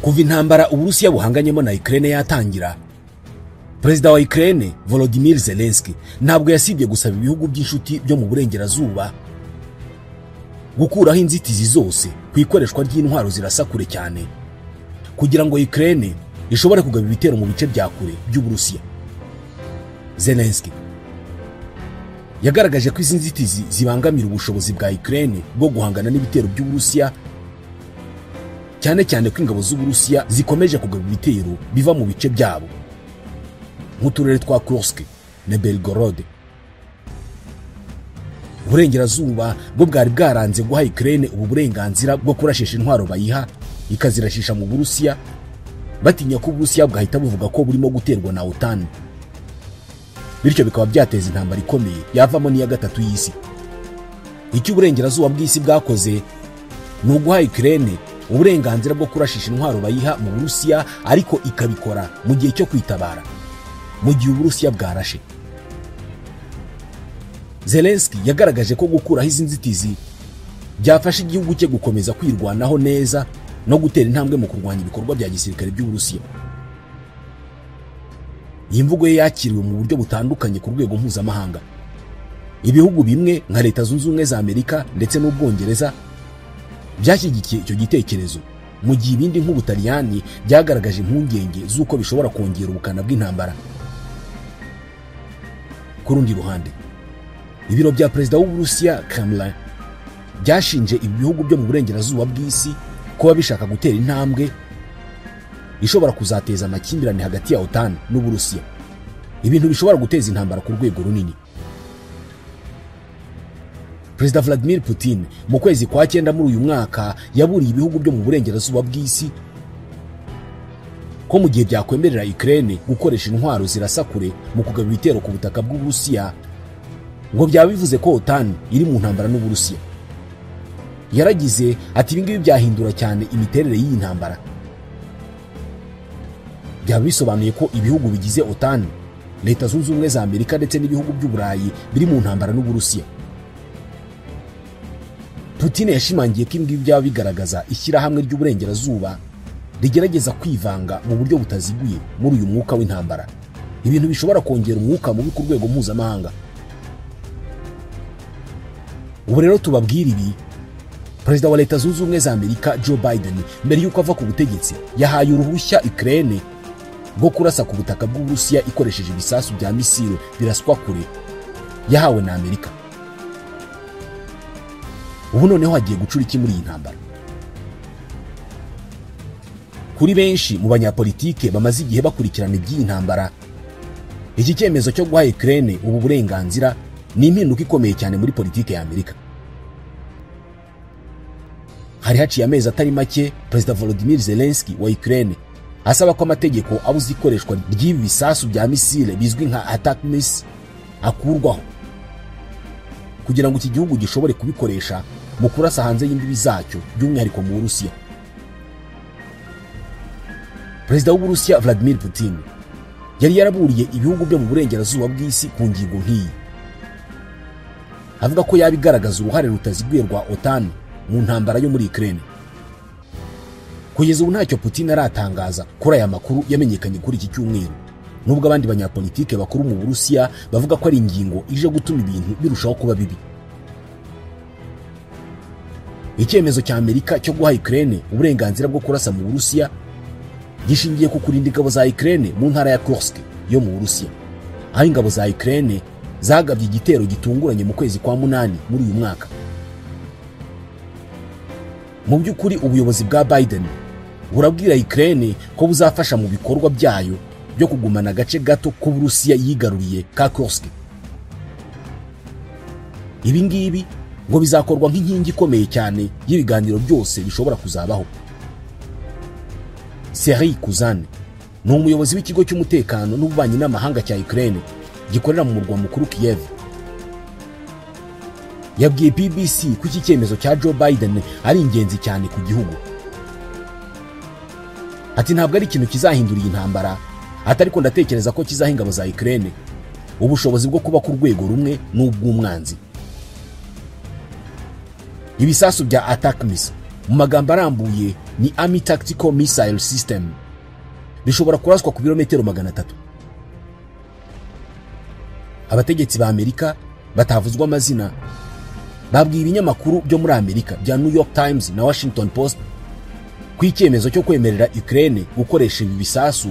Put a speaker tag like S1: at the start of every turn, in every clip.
S1: Kuva intambara Uburusiya buhanganyemo na Ukraine yatangira, Perezida wa Ukraine Volodymyr Zelensky ntabwo yasibye gusaba ibihugu by'inshuti byo mu burengerazuba gukuraho inzitizi zose ku ikoreshwa ry'intwaro zirasa kure cyane kugira ngo Ukraine ishobore kugaba ibitero mu bice bya kure by'Uburusiya. Zelensky yagaragaje ko izi nzitizi zibangamira ubushobozi bwa Ukraine bwo guhangana n'ibitero by'Uburusiya, cyane cyane ko ingabo z'Uburusiya zikomeje kugaba ibitero biva mu bice byabo nk'uturere twa Kursk na Belgorod. Uburengerazuba bwo bwari bwaranze guha Ukraine ubu burenganzira bwo kurashisha intwaro bayiha ikazirashisha mu Burusiya, batinya ko Uburusiya bwahita buvuga ko burimo guterwa na OTAN, bityo bikaba byateza intambara ikomeye yavamo n'iya gatatu y'isi. Icyo uburengerazuba bw'isi bwakoze ni uguha Ukraine uburenganzira bwo kurashisha intwaro bayiha mu Burusiya, ariko ikabikora mu gihe cyo kwitabara, mu gihe Uburusiya bwarashe. Zelensky yagaragaje ko gukuraho izi nzitizi byafasha igihugu cye gukomeza kwirwanaho neza no gutera intambwe mu kurwanya ibikorwa bya gisirikare by'Uburusiya. Iyi mvugo ye yakiriwe mu buryo butandukanye ku rwego mpuzamahanga. Ibihugu bimwe nka Leta Zunze Ubumwe za Amerika ndetse n'Ubwongereza byashyigikiye icyo gitekerezo, mu gihe ibindi nk'Ubutaliyani byagaragaje impungenge z'uko bishobora kongera ubukana bw'intambara. Ku rundi ruhande, ibiro bya Perezida w'Uburusiya Kremlin byashinje ibihugu byo mu burengerazuba bw'isi kuba bishaka gutera intambwe ishobora kuzateza amakimbirane hagati ya OTAN n'Uburusiya, ibintu bishobora guteza intambara ku rwego runini. Perezida Vladimir Putin mu kwezi kwa 9 muri uyu mwaka yaburiye ibihugu byo mu burengerazuba bw'isi ko mu gihe byakwemerera Ukraine gukoresha intwaro zirasa kure mu kugaba ibitero ku butaka bw'Uburusiya, ngo byaba bivuze ko OTAN iri mu ntambara n'Uburusiya. Yaragize ati ibi ngibi byahindura cyane imiterere y'iyi ntambara. Byaba bisobanuye ko ibihugu bigize OTAN, Leta Zunze Ubumwe za Amerika ndetse n'ibihugu by'Uburayi biri mu ntambara n'Uburusiya. Putin yashimangiye ko ibi byaba bigaragaza ishyirahamwe ry'uburengerazuba rigerageza kwivanga mu buryo butaziguye muri uyu mwuka w'intambara, ibintu bishobora kongera umwuka mubi ku rwego mpuzamahanga. Ubu rero tubabwira ibi, Perezida wa Leta Zunze Ubumwe za Amerika Joe Biden mbere y'uko ava ku butegetsi yahaye uruhushya Ukraine rwo kurasa ku butaka bw'Uburusiya ikoresheje ibisasu bya misile biraswa kure yahawe na Amerika. Ubu noneho hagiye gucura iki muri iyi ntambara? Kuri benshi mu banyapolitike bamaze igihe bakurikirana iby'iyi ntambara, iki cyemezo cyo guha Ukraine ubu burenganzira ni impinduka ikomeye cyane muri politike ya Amerika. Hari haciye amezi atari make Perezida Volodymyr Zelensky wa Ukraine asaba ko amategeko abuza ikoreshwa ry'ibi bisasu bya misile bizwi nka ATACMS akurwaho kugira ngo iki gihugu gishobore kubikoresha mu kurasa hanze y'imbibi zacyo, by'umwihariko mu Burusiya. Perezida w'Uburusiya Vladimir Putin yari yaraburiye ibihugu byo mu burengerazuba bw'isi ku ngingo nk'iyi, avuga ko yaba igaragaza uruhare rutaziguye rwa OTAN mu ntambara yo muri Ukraine. Kugeza ubu ntacyo Putin aratangaza kuri aya makuru yamenyekanye kuri iki cyumweru, nubwo abandi banyapolitike bakuru mu Burusiya bavuga ko ari ingingo ije gutuma ibintu birushaho kuba bibi. Icyemezo cya Amerika cyo guha Ukraine uburenganzira bwo kurasa mu Burusiya gishingiye ku kurinda ingabo za Ukraine mu ntara ya Kursk yo mu Burusiya, aho ingabo za Ukraine zagabye igitero gitunguranye mu kwezi kwa 8 muri uyu mwaka. Mu by'ukuri ubuyobozi bwa Biden burabwira Ukraine ko buzafasha mu bikorwa byayo byo kugumana agace gato k'Uburusiya yigaruriye ka Kursk. Ibi ngibi ngo bizakorwa nk'inkingi ikomeye cyane y'ibiganiro byose bishobora kuzabaho. Serhiy Kuzan ni umuyobozi w'ikigo cy'umutekano n'ububanyi n'amahanga cya Ukraine gikorera mu murwa mukuru Kiev. Yabwiye BBC ko iki cyemezo cya Joe Biden ari ingenzi cyane ku gihugu. Ati ntabwo ari ikintu kizahindura iyi ntambara, ati ariko ndatekereza ko kizaha ingabo za Ukraine ubushobozi bwo kuba ku rwego rumwe n'ubw'umwanzi. Ibisasu bya ATACMS Mu magambo arambuye ni Army Tactical Missile System. Bishobora kuraswa ku birometero 300. Abategetsi ba Amerika batavuzwa amazina babwiye ibinyamakuru byo muri Amerika bya New York Times na Washington Post ko icyemezo cyo kwemerera Ukraine gukoresha ibi bisasu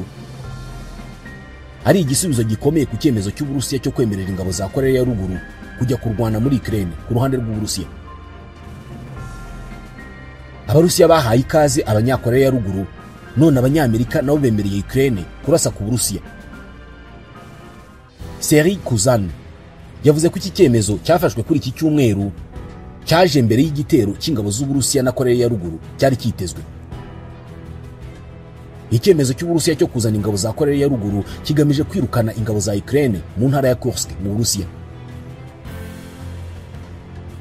S1: ari igisubizo gikomeye ku cyemezo cy'Uburusiya cyo kwemerera ingabo za Korea ya Ruguru kujya kurwana muri Ukraine ku ruhande rw'Uburusiya. Abarusiya bahaye ikaze abanyakorea ya Ruguru, none abanyamerika nabo bemereye Ukraine kurasa ku Burusiya. Seri Kuzan yavuze ko iki cyemezo cyafashwe kuri iki cyumweru cyaje mbere y'igitero cy'ingabo z'Uburusiya na Korea ya Ruguru cyari kitezwe. Icyemezo cy'Uburusiya cyo kuzana ingabo za Korea ya Ruguru kigamije kwirukana ingabo za Ukraine mu ntara ya Kursk mu Burusiya.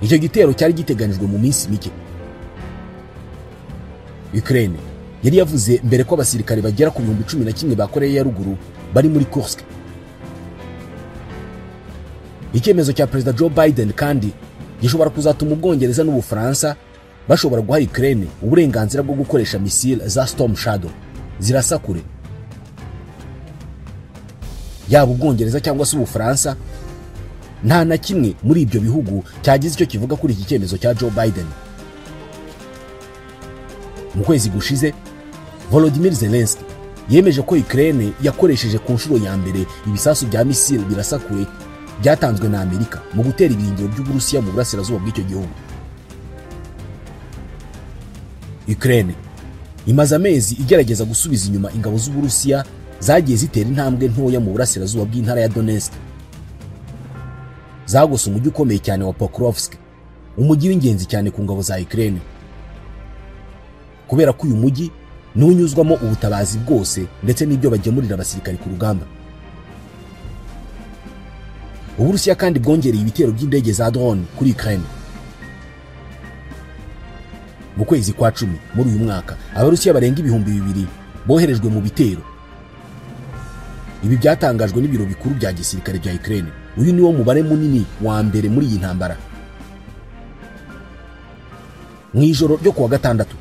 S1: Icyo gitero cyari giteganijwe mu minsi mike. Ukraine yari yavuze mbere ko abasirikare bagera ku 11,000 ba Korea ya Ruguru bari muri Kursk. Icyemezo cya Perezida Joe Biden kandi gishobora kuzatuma Ubwongereza n'Ubufaransa bashobora guha Ukraine uburenganzira bwo gukoresha misile za Storm Shadow zirasa kure. Yaba Ubwongereza cyangwa se Ubufaransa, nta na kimwe muri ibyo bihugu cyagize icyo kivuga kuri iki cyemezo cya Joe Biden. Mu kwezi gushize, Volodymyr Zelensky yemeje ko Ukraine yakoresheje ku nshuro ya mbere ibisasu bya misile birasa kure byatanzwe na Amerika mu gutera ibirindiro by'Uburusiya mu burasirazuba bw'icyo gihugu. Ukraine imaze amezi igerageza gusubiza inyuma ingabo z'Uburusiya zagiye zitera intambwe ntoya mu burasirazuba bw'intara ya Donetsk. Zagose umujyi ukomeye cyane wa Pokrovsk, umujyi w'ingenzi cyane ku ngabo za Ukraine. Kubera ko uyu mujyi n'unyuzwamo ubutabazi bwose ndetse n'ibyo bagemurira abasirikari ku rugamba. Uburusiya kandi bwongereye ibitero by'indege za drone kuri Ukraine. Mu kwezi kwa 10 muri uyu mwaka, Abarusiya barenga 2000 boherejwe mu bitero. Ibi byatangajwe n'ibiro bikuru bya gisirikare bya Ukraine. Uyu niwo mubare munini wa mbere muri iyi ntambara. Mu ijoro ryo kuwa gatandatu,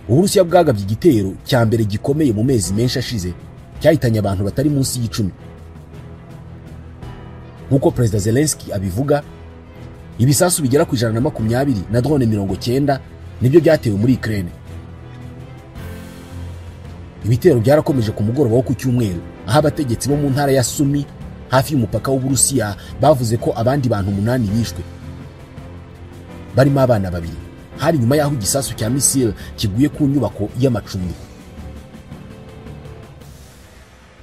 S1: Uburusiya bwagabye igitero cya mbere gikomeye mu mezi menshi ashize cyahitanye abantu batari munsi y'icumi. Nkuko Perezida Zelensky abivuga, ibisasu bigera ku 120 na drone 90 nibyo byatewe muri Ukraine. Ibitero byarakomeje ku mugoroba wo ku cyumweru, aho abategetsi bo mu ntara ya Sumi hafi y'umupaka w'Uburusiya bavuze ko abandi bantu 8 bishwe, barimo abana 2. Hari nyuma y'aho igisasu cya misile kiguye ku nyubako y'amacumbi.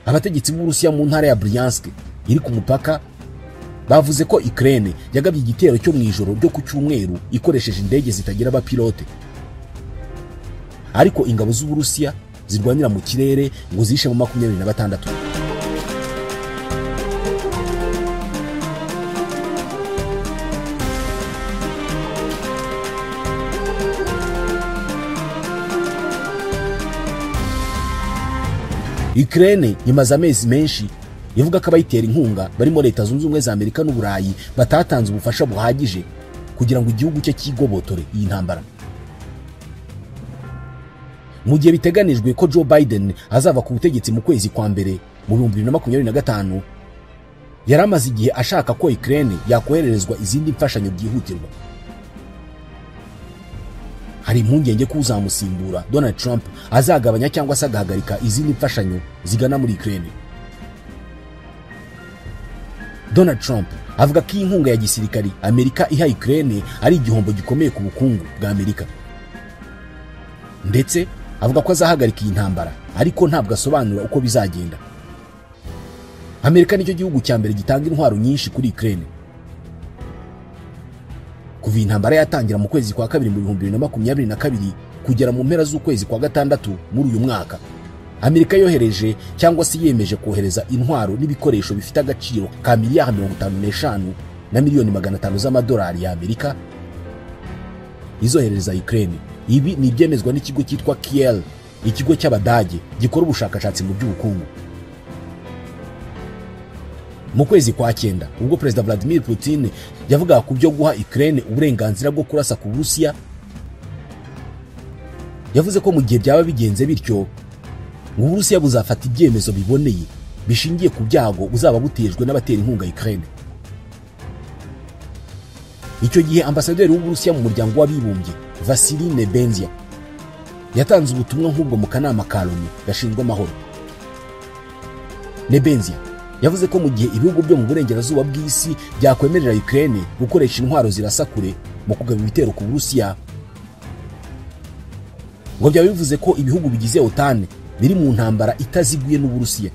S1: Abategetsi b'Uburusiya mu ntara ya Bryansk iri ku mupaka bavuze ko Ukraine yagabye igitero cyo mu ijoro ryo ku cyumweru ikoresheje indege zitagira abapilote. Ariko ingabo z'Uburusiya zirwanira mu kirere ngo zishe mu 26. Ukraine imaze amezi menshi ivuga ko abayitera inkunga barimo Leta Zunze Ubumwe za Amerika n'Uburayi batatanze ubufasha buhagije kugira ngo igihugu cye kigobotore iyi ntambara. Mu gihe biteganijwe ko Joe Biden azava ku butegetsi mu kwezi kwa mbere mu 2025, yaramaze igihe ashaka ko Ukraine yakohererezwa izindi mfashanyo byihutirwa. Hari impungenge ko uzamusimbura Donald Trump azagabanya cyangwa se agahagarika izindi mfashanyo zigana muri Ukraine. Donald Trump avuga ko inkunga ya gisirikari Amerika iha Ukraine ari igihombo gikomeye ku bukungu bwa Amerika. Ndetse avuga ko azahagarika iyi ntambara, ariko ntabwo asobanura uko bizagenda. Amerika nicyo gihugu cya mbere gitanga intwaro nyinshi kuri Ukraine. Kuva intambara yatangira mu kwezi kwa kabiri mu 2022 kugera mu mpera z'ukwezi kwa gatandatu muri uyu mwaka, Amerika yohereje cyangwa se yemeje kohereza intwaro n'ibikoresho bifite agaciro ka miliyari 55 na miliyoni 500 z'amadolari ya Amerika izohereza Ukraine. Ibi ni ibyemezwa n'ikigo cyitwa Kiel, ikigo cy'Abadage gikora ubushakashatsi mu by'ubukungu. Mu kwezi kwa 9 ubwo Perezida Vladimir Putin yavugaga ku byo guha Ukraine uburenganzira bwo kurasa ku Burusiya, Yavuze ko mu gihe byaba bigenze bityo, ngo Uburusiya buzafata ibyemezo biboneye bishingiye ku byago buzaba butejwe n'abatera inkunga Ukraine. Icyo gihe ambasaderi w'Uburusiya mu muryango w'abibumbye Vasily Nebenzia yatanze ubutumwa nk'ubwo mu kanama ka Loni gashinzwe amahoro. Nebenzia yavuze ko mu gihe ibihugu byo mu burengerazuba bw'isi byakwemerera Ukraine gukoresha intwaro zirasa kure mu kugaba ibitero ku Burusiya, ngo byaba bivuze ko ibihugu bigize OTAN biri mu ntambara itaziguye n'Uburusiya,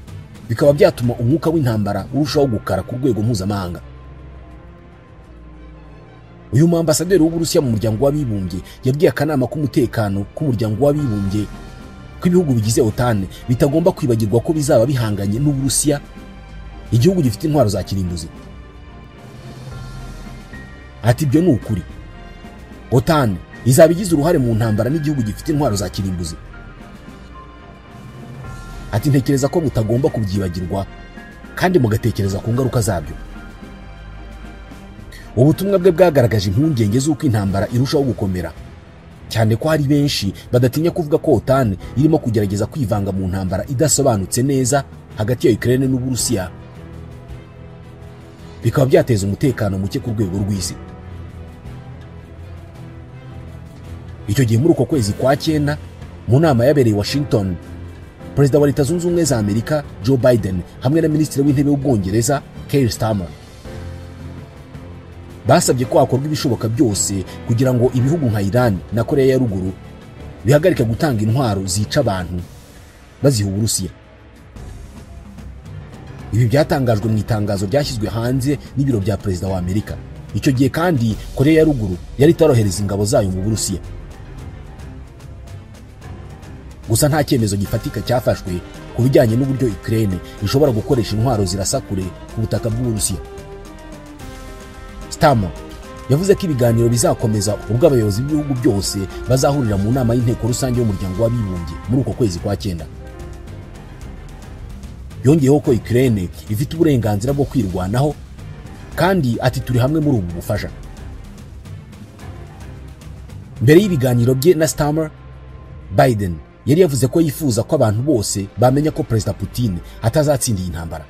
S1: bikaba byatuma umwuka w'intambara urushaho gukara ku rwego mpuzamahanga. Uyu ambasaderi w'Uburusiya mu muryango w'abibumbye yabwiye akanama k'umutekano k'umuryango w'abibumbye ko ibihugu bigize OTAN bitagomba kwibagirwa ko bizaba bihanganye n'Uburusiya, igihugu gifite intwaro za kirimbuzi. Ati ibyo ni ukuri, OTAN izaba igize uruhare mu ntambara n'igihugu gifite intwaro za kirimbuzi. Ati ntekereza ko mutagomba kubyibagirwa kandi mugatekereza ku ngaruka zabyo. Ubutumwa bwe bwagaragaje impungenge z'uko intambara irushaho gukomera, cyane ko hari benshi badatinya kuvuga ko OTAN irimo kugerageza kwivanga mu ntambara idasobanutse neza hagati ya Ukraine n'Uburusiya, bikaba byateza umutekano muke ku rwego rw'isi. Icyo gihe muri uko kwezi kwa 9 mu nama yabereye Washington, Perezida wa Leta Zunze Ubumwe za Amerika Joe Biden hamwe na Minisitiri w'Intebe w'Ubwongereza Keir Starmer basabye ko hakorwa ibishoboka byose kugira ngo ibihugu nka Iran na Korea ya Ruguru bihagarike gutanga intwaro zica abantu baziha Uburusiya. Ibi byatangajwe mu itangazo ryashyizwe hanze n'ibiro bya Perezida wa Amerika. Icyo gihe kandi Korea ya Ruguru yari itarohereza ingabo zayo mu Burusiya. Gusa nta cyemezo gifatika cyafashwe ku bijyanye n'uburyo Ukraine ishobora gukoresha intwaro zirasa kure ku butaka bw'Uburusiya. Starmer yavuze ko ibiganiro bizakomeza ubwo abayobozi b'ibihugu byose bazahurira mu nama y'inteko rusange y'umuryango w'abibumbye muri uko kwezi kwa 9. Yongeyeho ko Ukraine ifite uburenganzira bwo kwirwanaho kandi ati turi hamwe muri ubu bufasha. Mbere y'ibiganiro bye na Starmer, Biden yari yavuze ko yifuza ko abantu bose bamenya ko Perezida Putin atazatsinda iyi ntambara.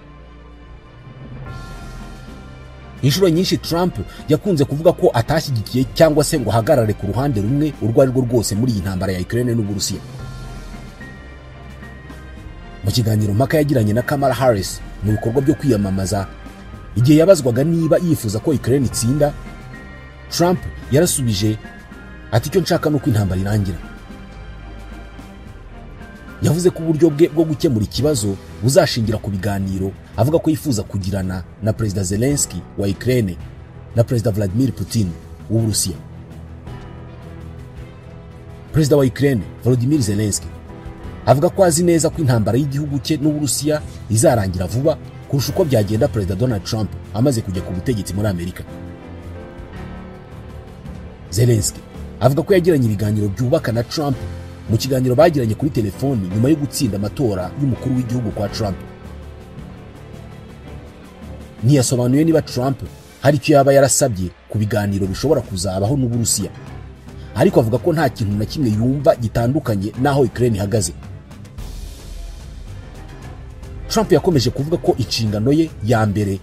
S1: Inshuro nyinshi Trump yakunze kuvuga ko atashyigikiye cyangwa se ngo ahagarare ku ruhande rumwe urwo ari rwo rwose muri iyi ntambara ya Ukraine n'Uburusiya. Mu kiganiro mpaka yagiranye na Kamala Harris mu bikorwa byo kwiyamamaza, igihe yabazwaga niba yifuza ko Ukraine itsinda, Trump yarasubije ati icyo nshaka nuko intambara irangira. Yavuze ko uburyo bwe bwo gukemura ikibazo buzashingira ku biganiro, avuga ko yifuza kugirana na Perezida Zelensky wa Ukraine na Perezida Vladimir Putin w'Uburusiya. Perezida wa Ukraine Volodymyr Zelensky avuga ko azi neza ko intambara y'igihugu cye n'Uburusiya izarangira vuba kurusha uko byagenda Perezida Donald Trump amaze kujya ku butegetsi muri Amerika. Zelensky avuga ko yagiranye ibiganiro byubaka na Trump mu kiganiro bagiranye kuri telefoni nyuma yo gutsinda amatora y'umukuru w'igihugu kwa Trump. Ntiyasobanuye niba Trump hari icyo yaba yarasabye ku biganiro bishobora kuzabaho n'Uburusiya, ariko avuga ko nta kintu na kimwe yumva gitandukanye n'aho Ukraine ihagaze. Trump yakomeje kuvuga ko inshingano ye ya mbere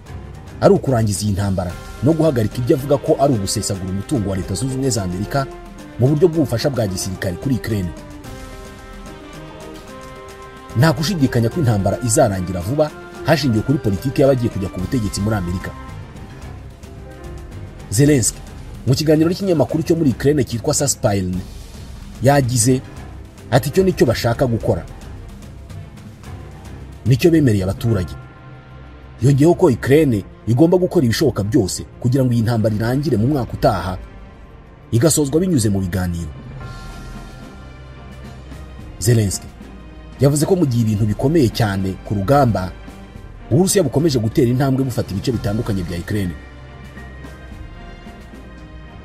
S1: ari ukurangiza iyi ntambara no guhagarika ibyo avuga ko ari ugusesagura umutungo wa Leta Zunze Ubumwe za Amerika mu buryo bw'ubufasha bwa gisirikare kuri Ukraine. Nta gushidikanya ko intambara izarangira vuba hashingiwe kuri politiki y'abagiye kujya ku butegetsi muri Amerika. Zelensky mu kiganiro n'ikinyamakuru cyo muri Ukraine cyitwa Suspilne yagize ati icyo nicyo bashaka gukora, nicyo bemereye abaturage. Yongeyeho ko Ukraine igomba gukora ibishoboka byose kugira ngo iyi ntambara irangire mu mwaka utaha, igasozwa binyuze mu biganiro. Zelensky yavuze ko mu gihe ibintu bikomeye cyane ku rugamba, Uburusiya bukomeje gutera intambwe bufata ibice bitandukanye bya Ukraine.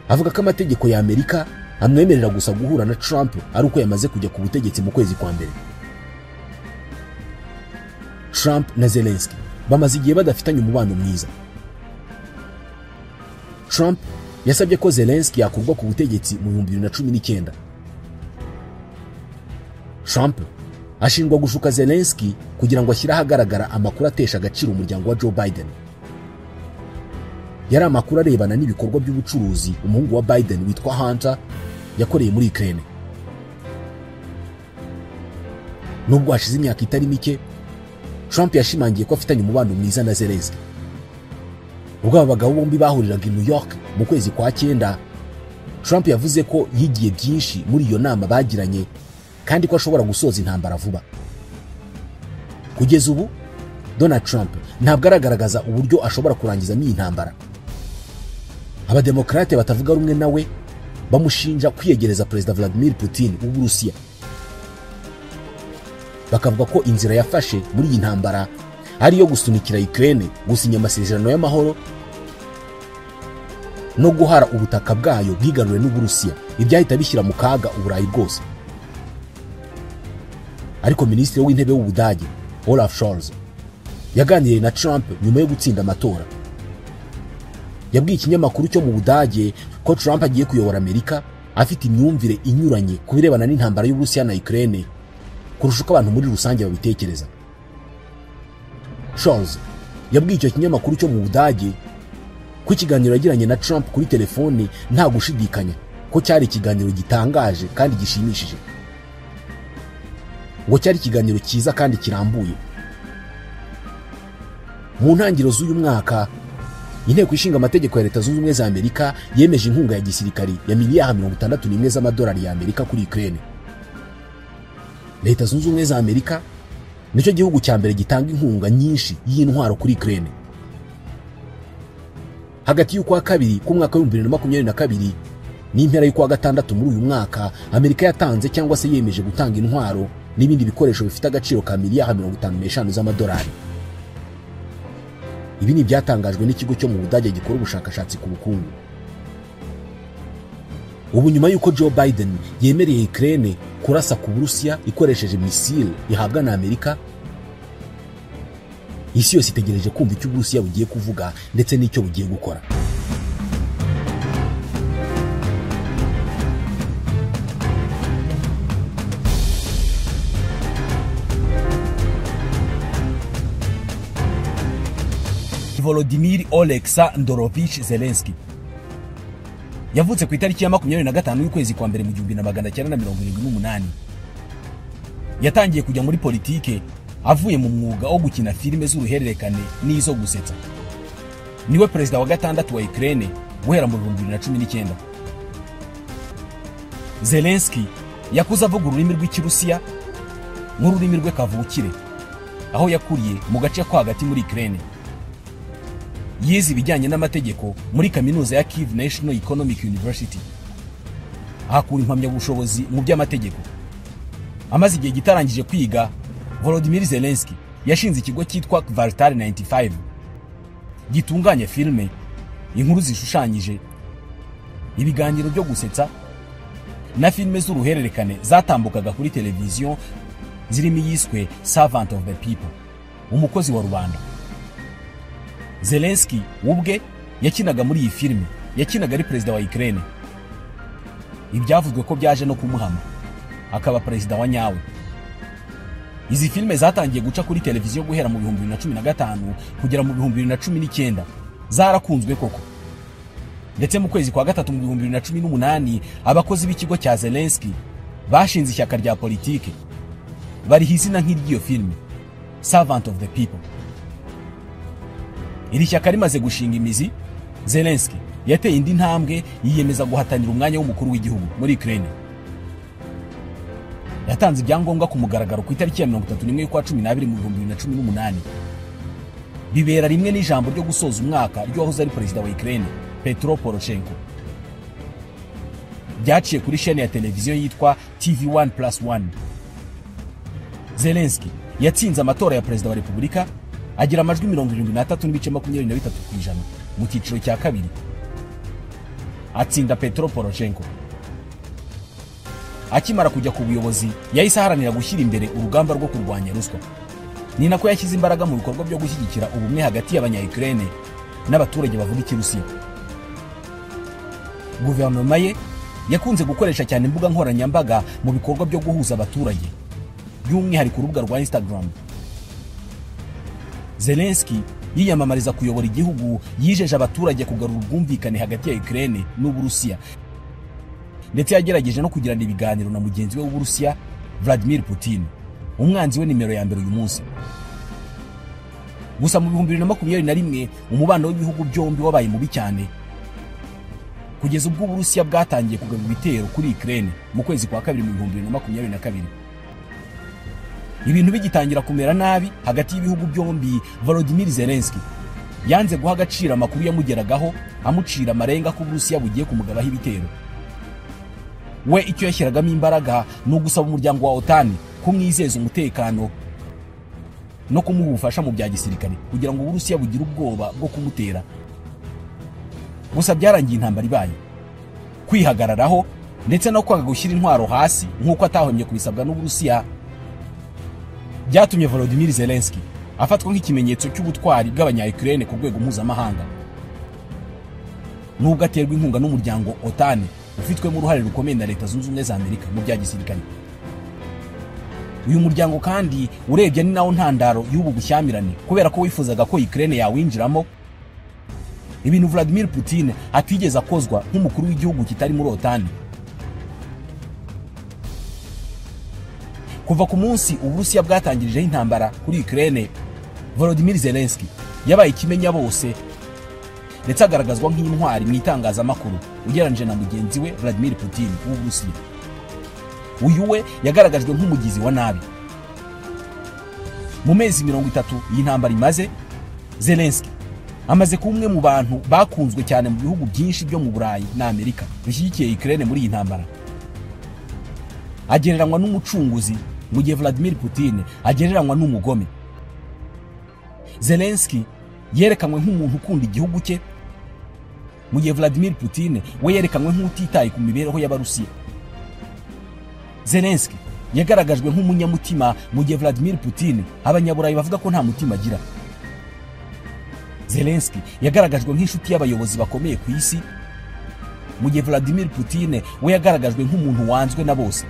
S1: Avuga ko amategeko ya Amerika amwemerera gusa guhura na Trump ari uko yamaze kujya ku butegetsi mu kwezi kwa mbere. Trump na Zelensky bamaze igihe badafitanye umubano mwiza. Trump yasabye ko Zelensky yakurwa ku butegetsi mu 2019. Trump ashinjwa gushuka Zelensky kugira ngo ashyire ahagaragara amakuru atesha agaciro umuryango wa Joe Biden. Yari amakuru arebana n'ibikorwa by'ubucuruzi umuhungu wa Biden witwa Hunter yakoreye muri Ukraine. Nubwo hashize imyaka itari mike, Trump yashimangiye ko afitanye umubano mwiza na Zelensky. Ubwo aba bagabo bombi bahuriraga i New York mu kwezi kwa 9, Trump yavuze ko yigiye byinshi muri iyo nama bagiranye kandi ko ashobora gusoza intambara vuba. Kugeza ubu Donald Trump ntabwo aragaragaza uburyo ashobora kurangizamo iyi ntambara. Abademokrate batavuga rumwe nawe bamushinja kwiyegereza Perezida Vladimir Putin w'Uburusiya. Bakavuga ko inzira yafashe muri iyi ntambara ari yo gusunikira Ukraine gusinya amasezerano y'amahoro no guhara ubutaka bwayo bwigaruriwe n'Uburusiya, ibyahita bishyira mu kaga Uburayi bwose. Ariko Minisitiri w'Intebe w'Ubudage Olaf Scholz yaganiriye na Trump nyuma yo gutsinda amatora. Yabwiye ikinyamakuru cyo mu Budage ko Trump agiye kuyobora Amerika afite imyumvire inyuranye ku birebana n'intambara y'Uburusiya na Ukraine kurusha uko abantu muri rusange babitekereza. Scholz yabwiye icyo kinyamakuru cyo mu Budage ko ikiganiro yagiranye na Trump kuri telefone nta gushidikanya ko cyari ikiganiro gitangaje kandi gishimishije. Ngo cyari ikiganiro cyiza kandi kirambuye. Mu ntangiriro z'uyu mwaka, Inteko ishinga amategeko ya Leta Zunze Ubumwe za Amerika yemeje inkunga ya gisirikari ya miliyari 61 z'amadolari ya Amerika kuri Ukraine. Leta Zunze Ubumwe za Amerika nicyo gihugu cya mbere gitanga inkunga nyinshi y'intwaro kuri Ukraine. Hagati y'ukwa kabiri k'umwaka wa 2022 n'impera y'ukwa gatandatu muri uyu mwaka, Amerika yatanze cyangwa se yemeje gutanga intwaro n'ibindi bikoresho bifite agaciro ka miliyari 55 z'amadolari. Ibi ni byatangajwe n'ikigo cyo mu Budage gikora ubushakashatsi ku bukungu. Ubu nyuma y'uko Joe Biden yemereye Ukraine kurasa ku Burusiya ikoresheje misile ihabwa na Amerika, isi yose itegereje kumva icyo Uburusiya bugiye kuvuga ndetse n'icyo bugiye gukora. Volodymyr Oleksandrovich Zelensky yavutse ku itariki ya 25 y'ukwezi kwa mbere mu 1978. Yatangiye kujya muri politike avuye mu mwuga wo gukina filime z'uruhererekane n'izo gusetsa. Niwe perezida wa gatandatu wa Ukraine guhera mu 2019. Zelensky yakuze avuga ururimi rw'Ikirusiya nk'ururimi rwe kavukire, aho yakuriye mu gace ko hagati muri Ukraine. Yize ibijyanye n'amategeko muri kaminuza ya Kyiv National Economic University, ahakura impamyabushobozi mu by'amategeko. Amaze igihe gitarangije kwiga, Volodymyr Zelensky yashinze ikigo cyitwa Kvartal 95 gitunganya filime, inkuru zishushanyije, ibiganiro byo gusetsa na filime z'uruhererekane zatambukaga kuri televiziyo, zirimo iyiswe Servant of the People, umukozi wa rubanda. Zelensky ubwe yakinaga muri iyi filime, yakinaga ari perezida wa Ukraine. Ibyavuzwe ko byaje no kumuhama akaba perezida wa nyawe. Izi filime zatangiye guca kuri televiziyo guhera mu 2015 kugera mu 2019, zarakunzwe koko. Ndetse mu kwezi kwa gatatu mu 2018, abakozi b'ikigo cya Zelensky bashinze ishyaka rya politike bariha izina nk'iry'iyo filime, Servant of the People. Iri shyaka rimaze gushinga imizi, Zelensky yateye indi ntambwe yiyemeza guhatanira umwanya w'umukuru w'igihugu muri Ukraine. Yatanze ibyangombwa ku mugaragaro ku itariki ya 31 y'ukwa 12 mu 2018. Bibera rimwe n'ijambo ryo gusoza umwaka ry'uwahoze ari perezida wa Ukraine, Petro Poroshenko. Byaciye kuri chaîne ya televiziyo yitwa TV1+1. Zelensky yatsinze amatora ya perezida wa Repubulika agira amajwi 73.23% mu cyiciro cya kabiri, atsinda Petro Poroshenko. Akimara kujya ku buyobozi, yahise aharanira gushyira imbere urugamba rwo kurwanya ruswa. Ni nako yashyize imbaraga mu bikorwa byo gushyigikira ubumwe hagati y'abanya-Ukraine n'abaturage bavuga Ikirusiya. Guverinoma ye yakunze gukoresha cyane imbuga nkoranyambaga mu bikorwa byo guhuza abaturage by'umwihariko urubuga rwa Instagram. Zelensky yiyamamariza kuyobora igihugu yijeje abaturage kugarura ubwumvikane hagati ya Ukraine n'Uburusiya, ndetse yagerageje no kugirana ibiganiro na mugenzi we w'Uburusiya Vladimir Putin, umwanzi we nimero ya mbere uyu munsi. Gusa mu 2021 umubano w'ibihugu byombi wabaye mubi cyane, kugeza ubwo Uburusiya bwatangiye kugaba ibitero kuri Ukraine mu kwezi kwa kabiri mu 2022. Ibintu bigitangira kumera nabi hagati y'ibihugu byombi, Volodymyr Zelensky yanze guha agaciro amakuru yamugeragaho amucira amarenga ko Uburusiya bugiye kumugabaho ibitero. We icyo yashyiragamo imbaraga ni ugusaba umuryango wa OTAN kumwizeza umutekano no kumuha ubufasha mu bya gisirikare kugira ngo Uburusiya bugire ubwoba bwo kumutera. Gusa byarangiye intambara ibaye, kwihagararaho ndetse no kwanga gushyira intwaro hasi nk'uko atahomye kubisabwa n'Uburusiya byatumye Volodymyr Zelensky afatwa nk'ikimenyetso cy'ubutwari bw'abanya-Ukraine ku rwego mpuzamahanga, nubwo aterwa inkunga n'umuryango OTAN ufitwemo uruhare rukomeye na Leta Zunze Ubumwe za Amerika mu bya gisirikare. Uyu muryango kandi urebye ni nawo ntandaro y'ubu bushyamirane, kubera ko wifuzaga ko Ukraine yawinjiramo, ibintu Vladimir Putin atigeze akozwa nk'umukuru w'igihugu kitari muri OTAN. Kuva ku munsi Uburusiya bwatangirijeho intambara kuri Ukraine, Volodymyr Zelensky yabaye ikimenya bose ndetse agaragazwa nk'intwari mu itangazamakuru ugereranyije na mugenzi we Vladimir Putin w'Uburusiya. Uyu we yagaragajwe nk'umugizi wa nabi. Mu mezi 30 y'intambara imaze, Zelensky amaze kuba umwe mu bantu bakunzwe cyane mu bihugu byinshi byo mu Burayi na Amerika bishyigikiye Ukraine muri iyi ntambara. Agereranywa n'umucunguzi mu gihe Vladimir Putin agereranywa n'umugome. Zelensky yerekanwe nk'umuntu ukunda igihugu cye, mu gihe Vladimir Putin we yerekanwe nk'utitaye ku mibereho y'Abarusiya. Zelensky yagaragajwe nk'umunyamutima, mu gihe Vladimir Putin abanyaburayi bavuga ko nta mutima agira. Zelensky yagaragajwe nk'inshuti y'abayobozi bakomeye ku isi, mu gihe Vladimir Putin we yagaragajwe nk'umuntu wanzwe na bose.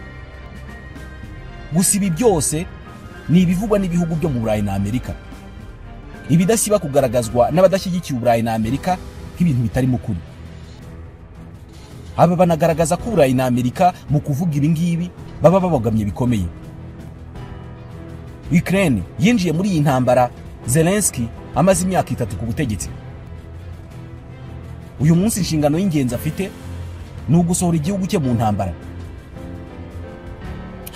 S1: Gusa ibi byose ni ibivugwa n'ibihugu byo mu Burayi na Amerika, ibidasiba kugaragazwa n'abadashyigikiye Uburayi na Amerika nk'ibintu bitari mu kuri. Aba banagaragaza ko Uburayi na Amerika mu kuvuga ibi ngibi baba babogamye bikomeye. Ukraine yinjiye muri iyi ntambara Zelensky amaze imyaka 3 ku butegetsi. Uyu munsi inshingano y'ingenzi afite ni ugusohora igihugu cye mu ntambara.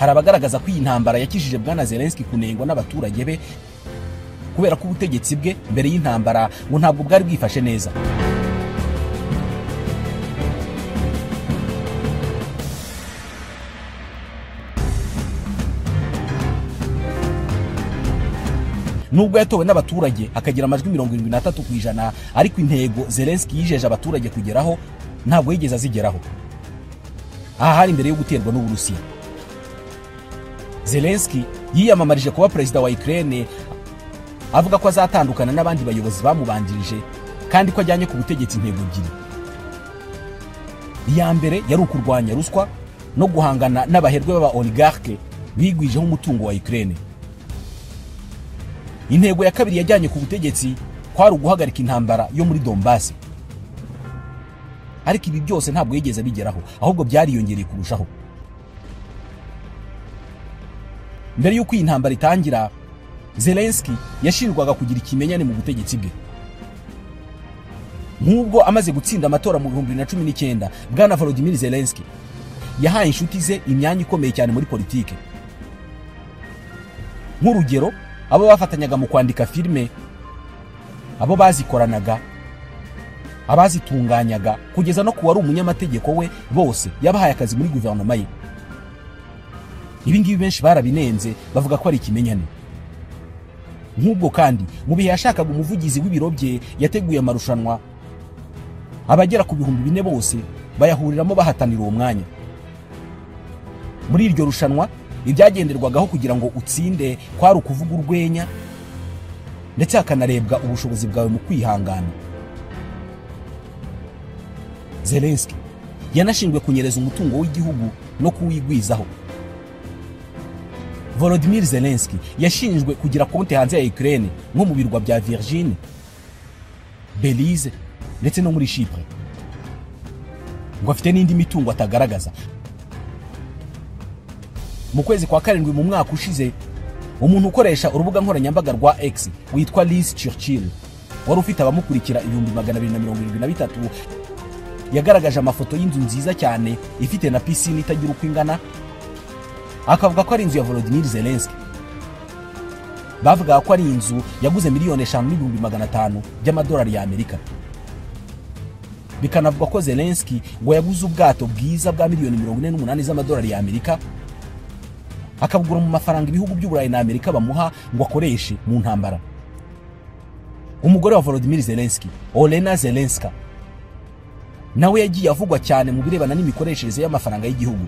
S1: Hari abagaragaza ko iyi ntambara yakijije Bwana Zelensky kunengwa n'abaturage be, kubera ko ubutegetsi bwe mbere y'intambara ngo ntabwo bwari bwifashe neza. Nubwo yatowe n'abaturage akagira amajwi 73%, ariko intego Zelensky yijeje abaturage kugeraho ntabwo yigeze azigeraho. Aha hari imbere yo guterwa n'Uburusiya. Zelensky yiyamamarije kuba perezida wa Ukraine avuga ko azatandukana n'abandi bayobozi bamubanjirije, kandi ko ajyanye ku butegetsi intego ebyiri. Iya mbere yari ukurwanya ruswa no guhangana n'abaherwe b'aba oligarque bigwijeho umutungo wa Ukraine. Intego ya kabiri yajyanye ku butegetsi kwari uguhagarika intambara yo muri Donbass. Ariko ibi byose ntabwo yigeze bigeraho, ahubwo byariyongereye kurushaho. Mbere y'uko iyi ntambara itangira, Zelensky yashinjwaga kugira ikimenyane mu butegetsi bwe. Nk'ubwo amaze gutsinda amatora mu 2019, Bwana Volodymyr Zelensky yahaye inshuti ze imyanya ikomeye cyane muri politike. Nk'urugero, abo bafatanyaga mu kwandika filime, abo bazikoranaga, abazitunganyaga, kugeza no kuwari umunyamategeko we, bose yabahaye akazi muri guverinoma ye. Ibi ngibi benshi barabinenze bavuga ko ari ikimenyane. Nk'ubwo kandi mu bihe yashakaga umuvugizi w'ibiro bye yateguye amarushanwa, abagera ku 4000 bose bayahuriramo bahatanira uwo mwanya. Muri iryo rushanwa ibyagenderwagaho kugira ngo utsinde kwari ukuvuga urwenya, ndetse hakanarebwa ubushobozi bwawe mu kwihangana. Zelensky yanashinzwe kunyereza umutungo w'igihugu no kuwigwizaho. Volodymyr Zelensky yashinjwe kugira konti hanze ya Ukraine nko mu birwa bya Virgin, Belize ndetse no muri Chypre. Ngo afite n'indi mitungo atagaragaza. Mu kwezi kwa karindwi mu mwaka ushize, umuntu ukoresha urubuga nkoranyambaga rwa X witwa Liz Churchill wari ufite abamukurikira 273,000 yagaragaje amafoto y'inzu nziza cyane ifite na piscine itagira uko ingana, akavuga ko ari inzu ya Volodymyr Zelensky. Bavuga ko ari inzu yaguze 5,500,000 by'amadolari ya Amerika. Bikanavuga ko Zelensky ngo yaguze ubwato bwiza bwa 48,000,000 z'amadolari ya Amerika, akabugura mu mafaranga ibihugu by'Uburayi na Amerika bamuha ngo akoreshe mu ntambara. Umugore wa Volodymyr Zelensky, Olena Zelenska, nawe yagiye avugwa cyane mu birebana n'imikoreshereze y'amafaranga y'igihugu.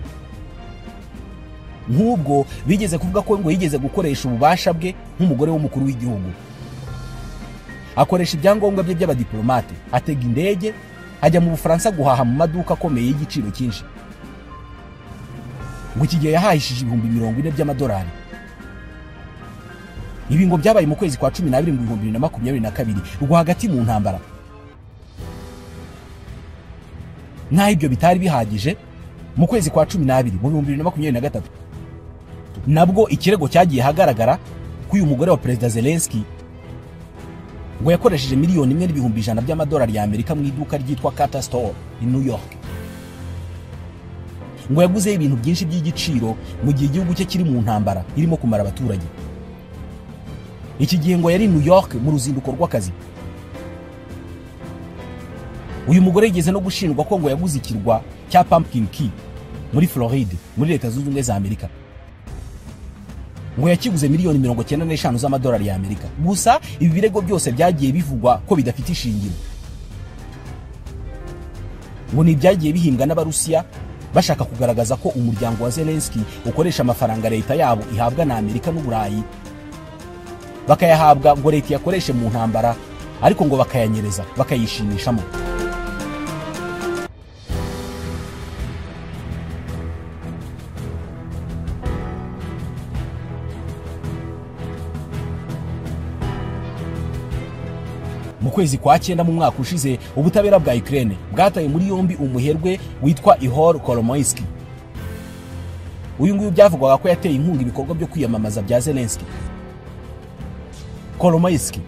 S1: Nk'ubwo bigeze kuvuga ko ngo yigeze gukoresha ububasha bwe nk'umugore w'umukuru w'igihugu, akoresha ibyangombwa bye by'abadiplomate, atega indege ajya mu Bufaransa guhaha mu maduka akomeye y'igiciro cyinshi. Ngo iki gihe yahahishije 40,000 by'amadolari. Ibi ngo byabaye mu kwezi kwa 12 mu 2022, rwo hagati mu ntambara. Naho ibyo bitari bihagije, mu kwezi kwa 12 mu 2023 nabwo ikirego cyagiye hagaragara ko uyu mugore wa Perezida Zelensky ngo yakoresheje 1,100,000 by'amadolari ya Amerika mu iduka ryitwa Carter Store in New York. Ngo yaguze ibintu byinshi by'igiciro mu gihe igihugu cye kiri mu ntambara irimo kumara abaturage. Iki gihe ngo yari New York mu ruzinduko rw'akazi. Uyu mugore yigeze no gushinjwa ko ngo yaguze ikirwa cya Pumpkin Key muri Floride muri Leta Zunze Ubumwe za Amerika. Ngo yakiguze 95,000,000 z'amadolari ya Amerika. Gusa ibi birego byose byagiye bivugwa ko bidafite ishingiro. Ngo ni byagiye bihimbwa n'Abarusiya bashaka kugaragaza ko umuryango wa Zelensky ukoresha amafaranga leta yabo ihabwa na Amerika n'Uburayi, bakayahabwa ngo leta yakoreshe mu ntambara, ariko ngo bakayanyereza bakayishimishamo. Mu kwezi kwa 9 mu mwaka ushize, ubutabera bwa Ukraine bwataye muri yombi umuherwe witwa Ihor Kolomoisky. Uyu nguyu byavugwaga ko yateye inkunga ibikorwa byo kwiyamamaza bya Zelensky. Kolomoisky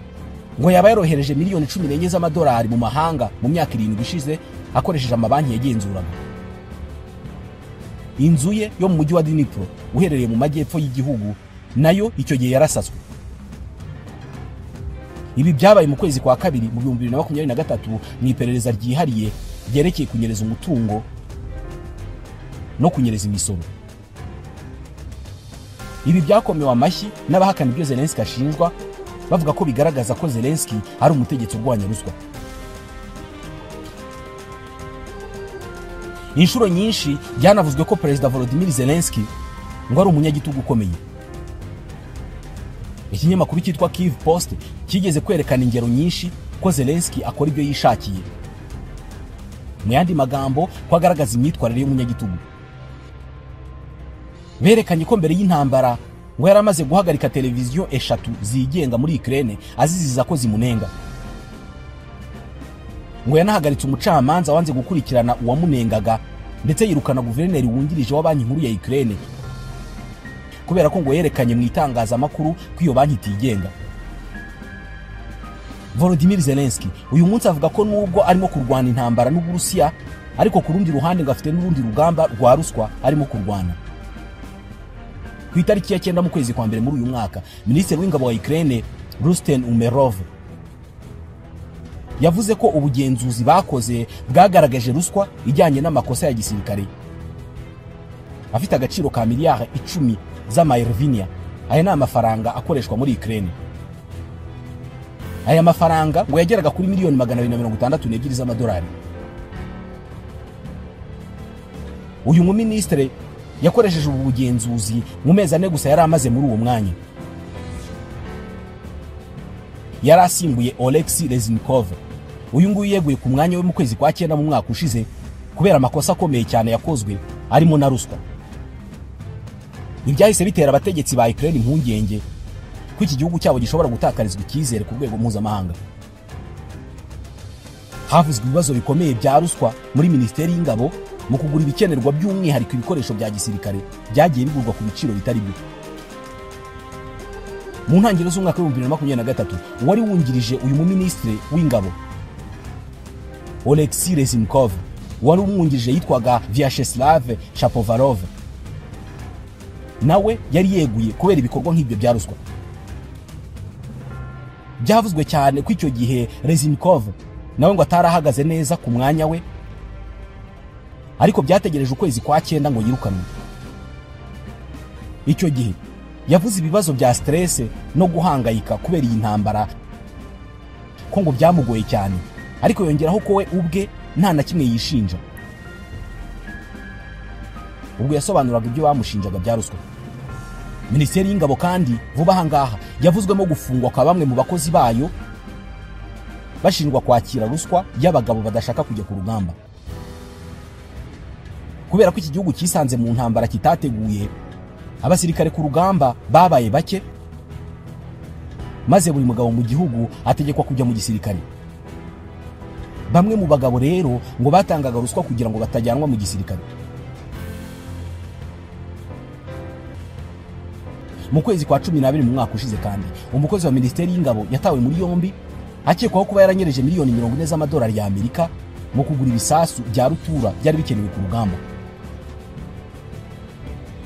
S1: ngo yaba yarohereje 14,000,000 z'amadolari mu mahanga mu myaka 7 ishize akoresheje amabanki yagenzuraga. Inzu ye yo mu mujyi wa Dnipro uherereye mu majyepfo y'igihugu nayo icyo gihe yarasatswe. Ibi byabaye mu kwezi kwa 2 mu 2023 mu iperereza ryihariye ryerekeye kunyereza umutungo no kunyereza imisoro. Ibi byakomewe amashyi n'abahakana ibyo Zelensky ashinjwa, bavuga ko bigaragaza ko Zelensky ari umutegetsi urwanya ruswa. Inshuro nyinshi byanavuzwe ko Perezida Volodymyr Zelensky ngo ari umunyagitugu ukomeye. Ikinyamakuru cyitwa Kyiv Post kigeze kwerekana ingero nyinshi ko Zelensky akora ibyo yishakiye. Mu yandi magambo, ko agaragaza imyitwarire y'umunyagitugu. Berekanye ko mbere y'intambara ngo yaramaze guhagarika televiziyo 3 zigenga muri Ukraine aziziza ko zimunenga. Ngo yanahagaritse umucamanza wanze gukurikirana uwamunengaga, ndetse yirukana guverineri wungirije wa banki nkuru ya Ukraine kubera ko ngo yerekanye mu itangazamakuru ko iyo banki itigenga. Volodymyr Zelensky uyu munsi avuga ko nubwo arimo kurwana intambara n'Uburusiya, ariko ku rundi ruhande ngo afite n'urundi rugamba rwa ruswa arimo kurwana. Ku itariki ya 9 mu kwezi kwa mbere muri uyu mwaka, Minisitiri w'Ingabo wa Ukraine Rustem Umerov yavuze ko ubugenzuzi bakoze bwagaragaje ruswa ijyanye n'amakosa ya gisirikare afite agaciro ka 10,000,000,000 z'amayervinia. Aya ni amafaranga akoreshwa muri Ukraine. Aya mafaranga ngo yageraga kuri 262,000,000 z'amadolari. Uyu muministre yakoresheje ubu bugenzuzi mu mezi 4 gusa yari amaze muri uwo mwanya. Yari asimbuye Oleksiy Reznikov. Uyu nguyu yeguye ku mwanya we mu kwezi kwa 9 mu mwaka ushize kubera amakosa akomeye cyane yakozwe arimo na ruswa. Ibyahise bitera abategetsi ba Ukraine impungenge ko iki gihugu cyabo gishobora gutakarizwa icyizere ku rwego mpuzamahanga. Havuzwe ibibazo bikomeye bya ruswa muri Minisiteri y'Ingabo mu kugura ibikenerwa, by'umwihariko ibikoresho bya gisirikare byagiye bigurwa ku biciro bitari byo. Mu ntangiriro z'umwaka wa 2023, uwari wungirije uyu muminisitiri w'ingabo Oleksiy Reznikov, wari umwungirije yitwaga Vyacheslav Shapovalov, nawe yari yeguye kubera ibikorwa nk'ibyo bya ruswa. Byavuzwe cyane ko icyo gihe Reznikov nawe ngo atarahagaze neza ku mwanya we, ariko byategereje ukwezi kwa 9 ngo yirukanwe. Icyo gihe yavuze ibibazo bya stress no guhangayika kubera iyi ntambara ko ngo byamugoye cyane, ariko yongeraho ko we ubwe nta na kimwe yishinja. Ubwo yasobanuraga ibyo bamushinjaga bya ruswa. Minisiteri y'Ingabo kandi vuba aha ngaha yavuzwemo gufungwa kwa bamwe mu bakozi bayo bashinjwa kwakira ruswa y'abagabo badashaka kujya ku rugamba. Kubera ko iki gihugu cyisanze mu ntambara kitateguye, abasirikare ku rugamba babaye bake, maze buri mugabo mu gihugu ategekwa kujya mu gisirikare. Bamwe mu bagabo rero ngo batangaga ruswa kugira ngo batajyanwa mu gisirikare. Mu kwezi kwa 12 mu mwaka ushize kandi, umukozi wa Minisiteri y'Ingabo yatawe muri yombi akekwaho kuba yaranyereje miliyoni 40 z'amadolari ya Amerika mu kugura ibisasu bya rutura byari bikenewe ku rugamba.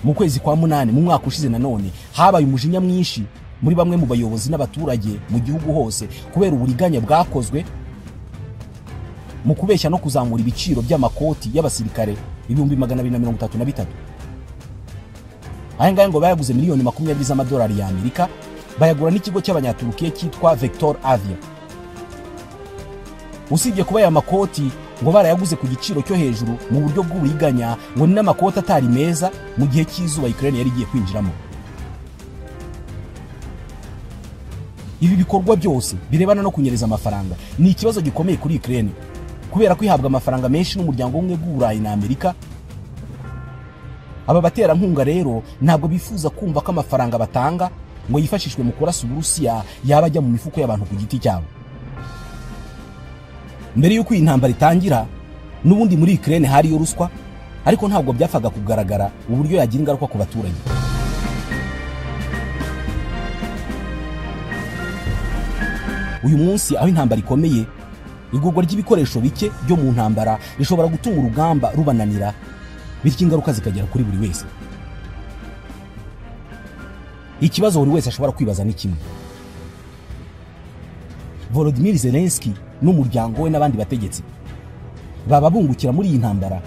S1: Mu kwezi kwa 8 mu mwaka ushize nanone habaye umujinya mwinshi muri bamwe mu bayobozi n'abaturage mu gihugu hose kubera uburiganya bwakozwe mu kubeshya no kuzamura ibiciro by'amakoti y'abasirikare 233. Aya ngaya ngo bayaguze miliyoni 20 z'amadolari ya Amerika, bayagura n'ikigo cy'abanyaturukiye cyitwa Vector Avia. Usibye kuba aya makoti ngo barayaguze ku giciro cyo hejuru mu buryo bw'uburiganya, ngo ni n'amakoti atari meza mu gihe cy'izuba Ukraine yari igiye kwinjiramo. Ibi bikorwa byose birebana no kunyereza amafaranga ni ikibazo gikomeye kuri Ukraine, kubera ko ihabwa amafaranga menshi n'umuryango umwe w'Uburayi na Amerika. Aba baterankunga rero ntabwo bifuza kumva ko amafaranga batanga ngo yifashishwe mu kurasa Uburusiya yaba ajya mu mifuko y'abantu ku giti cyabo. Mbere y'uko iyi ntambara itangira, n'ubundi muri Ukraine hariyo ruswa, ariko ntabwo byapfaga kugaragara uburyo yagira ingaruka ku baturage. Uyu munsi aho intambara ikomeye, igurwa ry'ibikoresho bike byo mu ntambara rishobora gutuma urugamba rubananira, bityo ingaruka zikagera kuri buri wese. Ikibazo buri wese ashobora kwibaza ni kimwe: Volodymyr Zelensky n'umuryango we n'abandi bategetsi baba bungukira muri iyi ntambara